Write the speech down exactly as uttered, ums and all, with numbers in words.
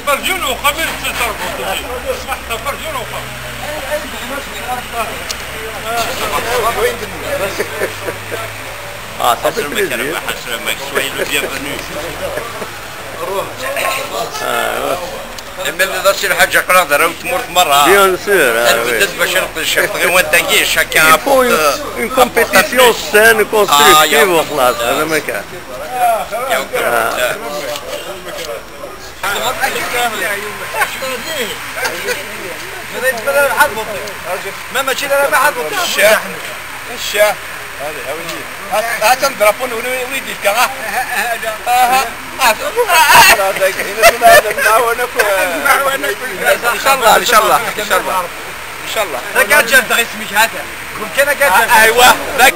برجون وخميس تضربوا. برجون وخميس. Ah, ça fait plaisir. Soyez le bienvenu. Imel d ass lḥaǧa aql-aɣ d arraw n tmurt merra. Bien sûr, ah, oui. Nbedd bac ad neqdec ɣef tɣiwant-agi, chacun apporte, une, une compétition saine, constructive, وخلاص، هذا ما كان. Ma mačči d ara ma ḥaḍer. Ccah. Ccah. Hadi, hadi. Hatan drapeau n wid yekka. Aha. Inchallah, inchallah, inchallah. Inchallah. Dak ad jabdeɣ isem-ik, hatan. Mumkin ad jabdeɣ. Aywa, dak.